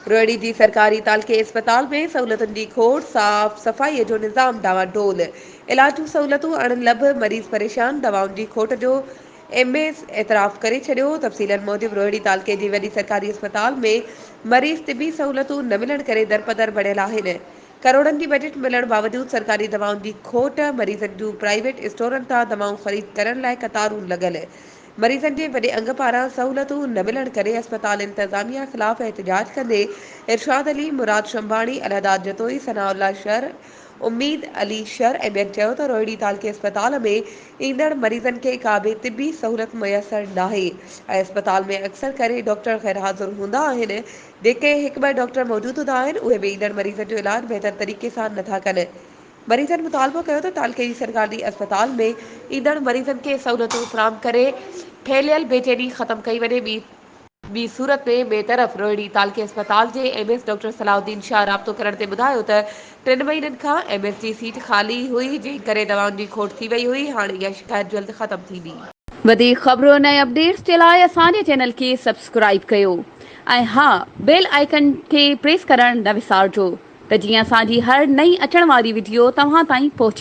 روهڙي جي سرڪاري تعلقي اسپتال ۾ سهولتن جي کوٽ، صاف صفائي جو نظام ڊانواڊول، علاج جون سهولتون اڻ لڀ، مريض پريشان، دوائن جي کوٽ جو ايم ايس اعتراف ڪري ڇڏيو. تفصيلن موجب روهڙي تعلقي جي وڏي سرڪاري اسپتال ۾ مريض طبي سهولتون نه ملڻ ڪري درپدر بڻيل آهن. ڪروڙن جي بجيٽ ملڻ باوجود سرڪاري دوائن جي کوٽ، مريضن جون پرائيويٽ اسٽورن تان دوائون خريد ڪرڻ لاء قطارون لڳل، مريضن جي وڏي انگ پاران سهولتون نه ملڻ ڪري اسپتال انتظاميا خلاف احتجاج ڪندي ارشاد علي، مراد شنباڻي، الهداد جتوئي، ثناء الله شر، اميد علي شر ۽ ٻين چيو ته روهڙي تعلقي اسپتال ۾ ايندڙ مريضن کي ڪا به طبي سهولت ميسر ناهي ۽ اسپتال ۾ اڪثر ڪري ڊاڪٽر غيرحاضر هوندا آهن جيڪي هڪ ٻه ڊاڪٽر موجود هوندا آهن اهي به ايندڙ مريضن جو علاج بهتر طريقي سان نٿا ڪن. مريضن مطالبو ڪيو ته تعلقي جي سرڪاري اسپتال ۾ ايندڙ مريضن کي سهولتون فراهم ڪري ڦهليل بيچيني ختم ڪئي وڃي ٻي ٻي صورت ۾ ٻئي طرف روهڙي تعلقي اسپتال جي M S doctor Salahuddin Shah رابطو ڪرڻ تي ٻڌايو ته ٽن مهينن کان ايم ايس جي سيٽ خالي هئي جنهن ڪري دوائن جي کوٽ ٿي وئي هئي هاڻ اها شڪايت جلد ختم ٿيندي. وڌيڪ خبرن ۽ اپڊيٽس جي لاء اسان جي چينل کي سبسڪرائيب ڪيو ۽ ها بيل آئيڪن کي پريس ڪرڻ نه وسارجو. ته جيئن اسان جي هر نئين اچڻ واري وڊيو توهان تائين پهچي.